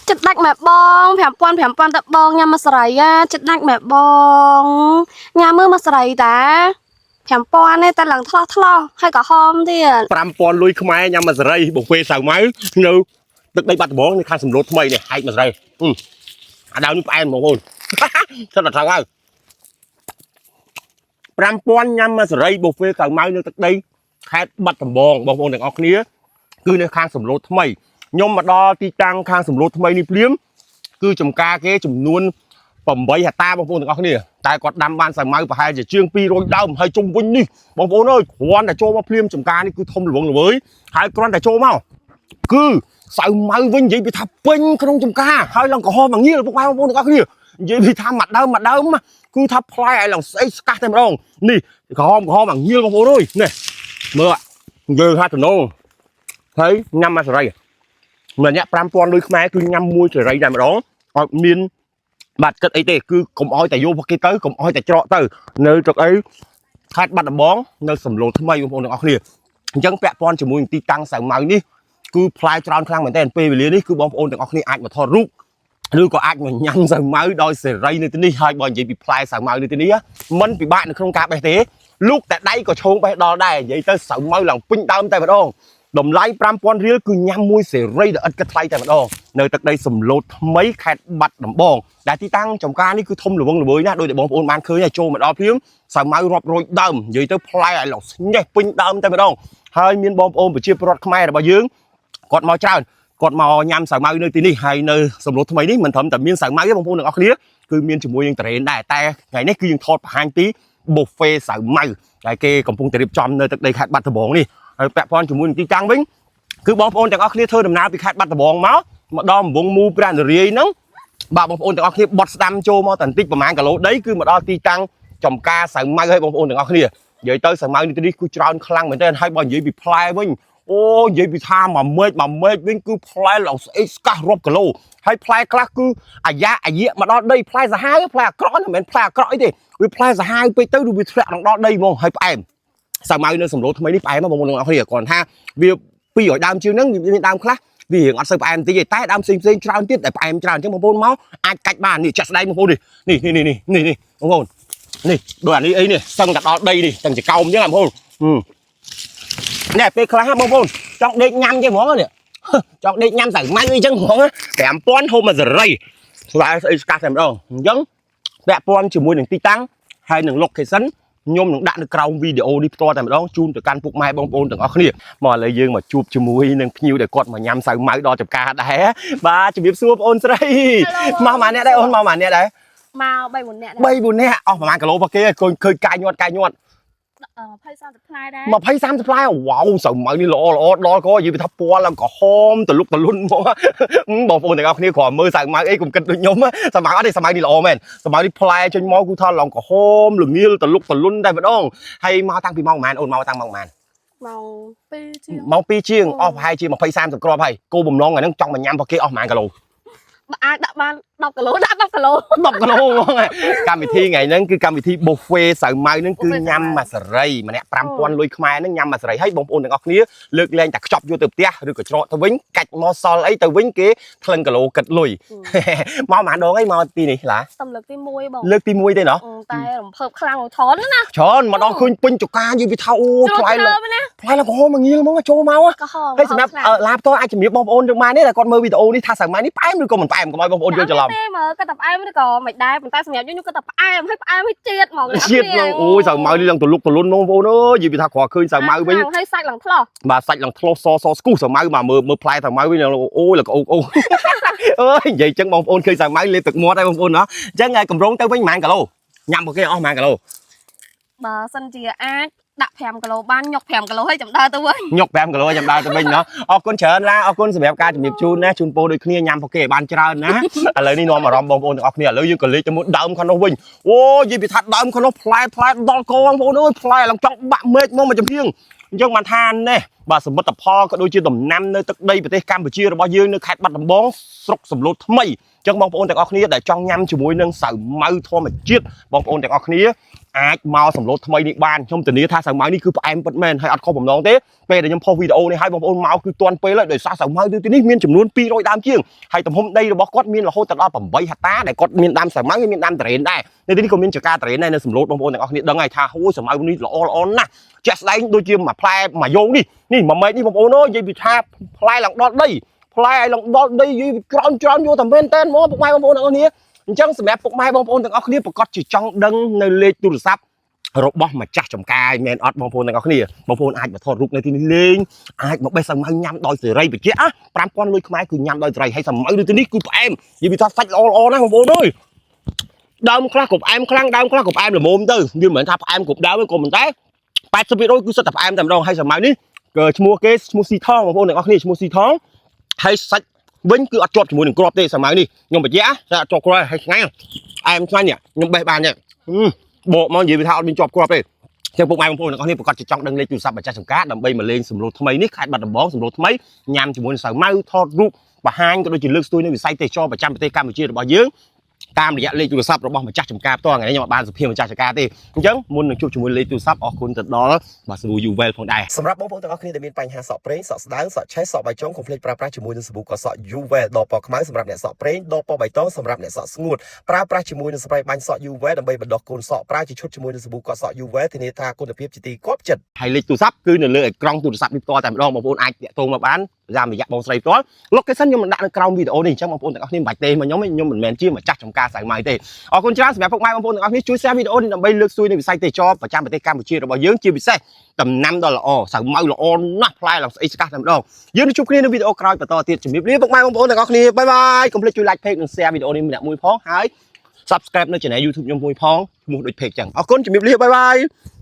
ចិត្តដាច់ម៉ែបង5000 5000តបងញ៉ាំមកសរីអាចិត្តដាច់ម៉ែបងញ៉ាំមើលមកសរីតា5000ទេតែឡើងថ្លោះថ្លោះហើយក៏ហមទៀត 5000លុយខ្មែរញ៉ាំមួយសេរីបុហ្វេសាវម៉ៅនៅទឹកដីបាត់ដំបងនៅខាងសំឡូតថ្មីនេះហែកមួយសេរីអឺអាដាវនេះផ្អែមបងប្អូន សិតតែសាវម៉ៅ5000ញ៉ាំមួយសេរីបុហ្វេសាវម៉ៅនៅទឹកដីខេត្តបាត់ដំបងបងប្អូនទាំងអស់គ្នាគឺនៅខាងសំឡូតថ្មីខ្ញុំមកដល់ទីតាំងខាងសំឡូតថ្មីនេះភ្លាមគឺចំការគេចំនួន8ហិកតាបងប្អូនទាំងអស់គ្នាតែគាត់ដាំបានសាវម៉ៅប្រហែលជាជាង200ដើមហើយជុំវិញនេះបងប្អូនអើយគ្រាន់តែចូលមកភ្លាមចំការនេះគឺធំល្វឹងល្វើយហើយគ្រាន់តែចូលមកគឺសាវម៉ៅវិញនិយាយពីថាពេញក្នុងចំការហើយឡើងក្រហមមកងាលពុកម៉ែបងប្អូនទាំងអស់គ្នានិយាយពីថាមួយដើមមួយដើមគឺថាផ្លែឲ្យឡើងស្អីស្កាស់តែម្ដងនេះក្រហមក្រហមមកងាលបងប្អូនអើយនេះមើលនិយាយថាតំណងហើយញ៉ាំមកសេរីម្នាក់5000លុយខ្មែរគឺញ៉ាំមួយសេរីតែម្ដងអត់មាន បាទគិតអីទេគឺកុំអោយតែយកពួកគេទៅកុំអោយតែច្រកទៅនៅទឹកអីខេត្តបាត់ដំបងនៅសំឡូថ្មីបងប្អូនទាំងអស់គ្នាអញ្ចឹងពាក់ព័ន្ធជាមួយនឹងទីតាំងសៅម៉ៅនេះគឺផ្លែច្រើនខ្លាំងមែនទែនពេលវេលានេះគឺបងប្អូនទាំងអស់គ្នាអាចមកថតរូបឬក៏អាចមកញ៉ាំសៅម៉ៅដោយសេរីនៅទីនេះហើយបើនិយាយពីផ្លែសៅម៉ៅនៅទីនេះมันពិបាកនៅក្នុងការបេះទេលូកតែដៃក៏ឈោងបេះដល់ដែរនិយាយទៅសៅម៉ៅឡើងពេញដើមតែម្ដងតម្លៃ5000រៀលគឺញ៉ាំមួយសេរីដោយឥតគិតថ្លៃតែម្ដងនៅទឹកដីសំឡូតថ្មីខេត្តបាត់ដំបងដែលទីតាំងចំការនេះគឺធំល្វឹងល្វើយណាស់ដោយដែលបងប្អូនបានឃើញហើយចូលមកដល់ភ្លាមសៅម៉ៅរាប់រយដើមនិយាយទៅផ្លែឲ្យឡើងស្ញេះពេញដើមតែម្ដងហើយមានបងប្អូនប្រជាពលរដ្ឋខ្មែររបស់យើងគាត់មកច្រើនគាត់មកញ៉ាំសៅម៉ៅនៅទីនេះហើយនៅសំឡូតថ្មីនេះមិនត្រឹមតែមានសៅម៉ៅទេបងប្អូនទាំងអស់គ្នាគឺមានជាមួយនឹងតរ៉េនដែរតែថ្ងៃនេះគឺយើងថតបង្ហាញពី buffet សៅម៉ៅដែលគេកំពុងតែរៀបចំនៅទឹកដីខេត្តបាត់ដំបងនេះហើយពាក់ព័ន្ធជាមួយនឹងទីតាំងវិញគឺបងប្អូនទាំងអស់គ្នាធ្វើដំណើរពីខេត្តបាត់ដំបងមកមកដល់កំពង់មូព្រះនរាយហ្នឹងបាទបងប្អូនទាំងអស់គ្នាបត់ស្ដាំចូលមកតែបន្តិចប្រហែលគីឡូដីគឺមកដល់ទីតាំងចំការសៅម៉ៅហើយបងប្អូនទាំងអស់គ្នានិយាយទៅសៅម៉ៅនេះទីនេះគឺច្រើនខ្លាំងមែនទែនហើយបើនិយាយពីផ្លែវិញអូនិយាយពីថាមួយមែកមួយមែកវិញគឺផ្លែឡើងស្អេកស្កះរាប់គីឡូហើយផ្លែខ្លះគឺអាយ៉ាអាយៈមកដល់ដីផ្លែសាហាវផ្លែអាក្រក់ហ្នឹងមិនមែនផ្លែអាក្រក់អីទេវាផ្លែសាហាវពេកទៅឬវាធ្លាក់ដល់ដីហ្មងហើយផ្អែមសៅម៉ៅនៅសំឡូថ្មីនេះផ្អែមបងប្អូនទាំងអស់គ្នាគ្រាន់ថាវា200ដើមជាងហ្នឹងវាមានដើមខ្លះវារៀងអត់សូវផ្អែមតិចទេតែដើមផ្សេងផ្សេងច្រើនទៀតតែផ្អែមច្រើនអញ្ចឹងបងប្អូនមកអាចកាច់បាននេះចាក់ស្ដែងបងប្អូននេះនេះនេះនេះនេះនេះបងប្អូននេះដូចអានេះអីនេះសឹងតែដល់ដីនេះទាំងចកោមអញ្ចឹងបងប្អូននេះពេលខ្លះបងប្អូនចង់ដេកញ៉ាំចឹងហ្មងនេះចង់ដេកញ៉ាំសៅម៉ៅអីចឹងហ្មង5000ហូបមួយសេរីស្លែស្អីស្កាស់តែម្ដងអញ្ចឹងពាក់ព័ន្ធជាមួយនឹងទីតាំងហើយនឹង location ខ្ញុំនឹងដាក់នៅក្រោមវីដេអូនេះផ្ទាល់តែម្ដងជូនទៅកាន់ពុកម៉ែបងប្អូនទាំងអស់គ្នាមកឥឡូវយើងមកជួបជាមួយនឹងភ្ញៀវដែលគាត់មកញ៉ាំសៅម៉ៅដល់ចំការដែរបាទជំរាបសួរបងអូនស្រីមកម៉ាអ្នកដែរអូនមកម៉ាអ្នកដែរ មក3 4នាក់ 3 4នាក់អស់ប្រហែលគីឡូរបស់គេឃើញឃើញកាយញាត់កាយញាត់ 20 30ផ្លែដែរ 20 30ផ្លែវ៉ាវសៅម៉ៅនេះល្អល្អដល់ក៏និយាយពីថាពណ៌ឡើងក្រហមតលុកតលុនហ្មងបងប្អូនទាំងអស់គ្នាគ្រាន់មើលសៅម៉ៅអីកុំគិតដូចខ្ញុំសៅម៉ៅអត់ទេសៅម៉ៅនេះល្អមែនសៅម៉ៅនេះផ្លែចេញមកគឺថាឡើងក្រហមល្ងាលតលុកតលុនតែម្ដងហើយមកតាំងពីម៉ោងប៉ុន្មានអូនមកតាំងម៉ោងប៉ុន្មាន ម៉ោង2ជាង ម៉ោង2ជាងអស់ប្រហែលជា20 30គ្រាប់ហើយគោបំឡងអាហ្នឹងចង់មកញ៉ាំរបស់គេអស់ប្រហែលគីឡូ បើអាចដាក់បាន10គីឡូដាក់10គីឡូ 10គីឡូហ្មងកម្មវិធីថ្ងៃហ្នឹងគឺកម្មវិធី buffet សៅម៉ៅហ្នឹងគឺញ៉ាំមួយសេរីម្នាក់5000លុយខ្មែរហ្នឹងញ៉ាំមួយសេរីហើយបងប្អូនទាំងអស់គ្នាលើកលែងតែខ្ចប់យកទៅផ្ទះឬក៏ច្រកទៅវិញកាច់មកសល់អីទៅវិញគេថ្លឹងគីឡូគិតលុយមកប៉ុន្មានដងអីមកទីនេះឡា តំលើកទី1បង លើកទី1ទេណោះ តែរំភើបខ្លាំងថនណា ច្រើនមកដល់ឃើញពេញចកាយីវាថាអូ ជ្រុល ផ្លែ ជ្រើមណា ផ្លែឡើងក្រហមមកងាលហ្មងចូលមក ក្រហម ហើយសម្រាប់ឡាផ្ទាល់អាចជំរាបបងប្អូនយើងបានទេតែគាត់មើលវីដេអូនេះថាសៅម៉ៅនេះផ្អែមឬក៏មិនផ្អែមកុំឲ្យបងប្អូនយល់ច្រឡំ ទេមើលគាត់តែផ្អែមឬក៏មិនដែរប៉ុន្តែសម្រាប់ខ្ញុំខ្ញុំគាត់តែផ្អែមហើយផ្អែមហើយជាតិហ្មង ជាតិហ្មងអូយសៅម៉ៅនេះឡើងទលុកទលុនបងប្អូនអើយនិយាយពីថាគ្រាន់ឃើញសៅម៉ៅវិញ ហើយសាច់ឡើងថ្លោះ បាទសាច់ឡើងធ្លោះសសស្គុះសៅម៉ៅបាទមើលមើលផ្លែសៅម៉ៅវិញឡើងអូយឡើងអូអូអើយនិយាយចឹងបងប្អូនឃើញសៅម៉ៅលេបទឹកមាត់ហើយបងប្អូនណោះអញ្ចឹងកម្រងទៅវិញប៉ុន្មានគីឡូញ៉ាំពួកគេអស់ប៉ុន្មានគីឡូ បើសិនជាអាចដាក់5គីឡូបានញុក5គីឡូហើយចាំដើរទៅវិញ ញុក5គីឡូចាំដើរទៅវិញណោះអរគុណច្រើនឡាអរគុណសម្រាប់ការជំរាបជូនណាជូនពរដូចគ្នាញ៉ាំពួកគេឲ្យបានច្រើនណាឥឡូវនេះនាំអារម្មណ៍បងប្អូនទាំងអស់គ្នាឥឡូវយើងក៏លេចទៅមួយដើមខាងនោះវិញអូនិយាយពីថាដើមខាងនោះផ្លែផ្លែដល់កបងប្អូនអើយផ្លែឡើងចង់បាក់មែកមកមួយចំហៀង អញ្ចឹងបានថានេះបាទសមិទ្ធផលក៏ដូចជាដំណាំនៅទឹកដីប្រទេសកម្ពុជារបស់យើងនៅខេត្តបាត់ដំបងស្រុកសំឡូតថ្មីអញ្ចឹងបងប្អូនទាំងអស់គ្នាដែលចង់ញ៉ាំជាមួយនឹងសាវម៉ាវធម្មជាតិបងប្អូនទាំងអស់គ្នាអាចមកសំឡូតថ្មីនេះបានខ្ញុំធានាថាសាវម៉ាវនេះគឺផ្អែមពិតមែនហើយអត់ខុសបំណងទេពេលដែលខ្ញុំផុសវីដេអូនេះឲ្យបងប្អូនមកគឺទាន់ពេលហើយដោយសារសាវម៉ាវទីនេះមានចំនួន200ដើមជាងហើយទំហំដីរបស់គាត់មានរហូតដល់8ហិកតាដែលគាត់មានដើមសាវម៉ាវហើយមានដើមតារ៉េនដែរនៅទីនេះក៏មានចការតារ៉េនដែរនៅសំឡូតបងប្អូនទាំងអស់គ្នាដឹងហើយថាហូយសាវម៉ាវនេះល្អល្អណាស់ជាក់ស្ដែងដូចជាមួយផ្លែមួយយោងនេះនេះមួយមែកនេះបងប្អូនអើយនិយាយពីថាផ្លែឡើងដល់ដីផ្លែឲ្យឡើងដល់ដីនិយាយច្រើនច្រើនយកតែមែនតែនហ្មងពុកម៉ែបងប្អូនទាំងអស់គ្នាអញ្ចឹងសម្រាប់ពុកម៉ែបងប្អូនទាំងអស់គ្នាប្រកាសជាចង់ដឹងនៅលេខទូរស័ព្ទរបស់ម្ចាស់ចំការមែនអត់បងប្អូនទាំងអស់គ្នាបងប្អូនអាចមកថតរូបនៅទីនេះលេងអាចមកបេះសាវម៉ាវញ៉ាំដោយសេរីបញ្ជាក់5000លុយខ្មែរគឺញ៉ាំដោយសេរីហើយសាវម៉ាវនៅទីនេះគឺផ្អែមនិយាយពីថាសាច់ល្អល្អណាស់បងប្អូនអើយដើមខ្លះក៏ផ្អែមខ្លាំងដើមខ្លះក៏ផ្អែមល្មមទៅវាមិនមែនថាផ្អែមគ្រប់ដើមទេក៏ប៉ុន្តែ80%គឺសុទ្ធតែផ្អែមតែម្ដងហើយសាវម៉ាវនេះក៏ឈ្មោះគេឈ្មោះស៊ីថងបងប្អូនទាំងអស់គ្នាឈ្មោះស៊ីថងហើយសាច់វិញគឺអត់ជាប់ជាមួយនឹងគ្រាប់ទេសាវម៉ាវនេះខ្ញុំបញ្ជាក់ថាអត់ជាប់គ្រាប់ហើយឆ្ងាញ់អែមឆ្ងាញ់នេះខ្ញុំបេះបាននេះបកមកនិយាយថាអត់មានជាប់គ្រាប់ទេចឹងពុកម៉ែបងប្អូនទាំងអស់គ្នាប្រកាសជាចង់ដឹងលេខទូរស័ព្ទម្ចាស់ចំការដើម្បីមកលេងសំឡូតថ្មីនេះខេត្តបាត់ដំបងសំឡូតថ្មីញ៉ាំជាមួយនឹងសាវម៉ាវថតរូបបង្ហាញក៏ដូចជាលើកស្ទួយនៅវិស័យទេសចរប្រចាំប្រទេសកម្ពុជារបស់យើងតាមរយៈលេខទូរស័ព្ទរបស់ម្ចាស់ចំការផ្ទាល់ថ្ងៃនេះខ្ញុំអត់បានសភាម្ចាស់ចំការទេអញ្ចឹងមុននឹងជួបជាមួយលេខទូរស័ព្ទអរគុណទៅដល់បាទសាប៊ូ Uwell ផងដែរ សម្រាប់បងប្អូនទាំងអស់គ្នាដែលមានបញ្ហាសក់ប្រេងសក់ស្ដើងសក់ឆេះសក់បៃចុងកុំភ្លេចប្រើប្រាស់ជាមួយនឹងសាប៊ូកសក់ Uwell ដបពណ៌ខ្មៅសម្រាប់អ្នកសក់ប្រេងដបពណ៌បៃតងសម្រាប់អ្នកសក់ស្ងួតប្រើប្រាស់ជាមួយនឹងស្ប្រេបាញ់សក់ Uwell ដើម្បីបណ្ដុះកូនសក់ប្រើជាឈុតជាមួយនឹងសាប៊ូកសក់ Uwell ធានាថាគុណភាពជាទីគាប់ចិត្ត ហើយលេខទូរស័ព្ទគឺនៅលើអេក្រង់ទូរស័ព្ទនេះផ្ទាល់តែម្ដងបងប្អូនអាចតាក់ទងមកបានតាមរយៈបងស្រីផ្ទាល់ location ខ្ញុំមិនដាក់នៅក្រោមវីដេអូនេះអញ្ចឹងបងប្អូនទាំងអស់គ្នាមិនបាច់ទេមកខ្ញុំទេខ្ញុំមិនមែនជាម្ចាស់ចំការសាវម៉ាវទេអរគុណច្រើនសម្រាប់ពុកម៉ែបងប្អូនទាំងអស់គ្នាជួយ share វីដេអូនេះដើម្បីលើកស្ទួយនៅវិស័យទេសចរប្រចាំប្រទេសកម្ពុជារបស់យើងជាពិសេសដំណាំដ៏ល្អសាវម៉ាវល្អណាស់ផ្លែឡើងស្អីស្កាស់តែម្ដងយើងនឹងជួបគ្នានៅវីដេអូក្រោយបន្តទៀតជំរាបលាពុកម៉ែបងប្អូនទាំងអស់គ្នាbye bye កុំភ្លេចជួយ like page និង share វីដេអូនេះម្នាក់មួយផងហើយ subscribe នៅ channel YouTube ខ្ញុំមួយផងឈ្មោះដូច page ចឹងអរគុណជំរាបលា bye bye.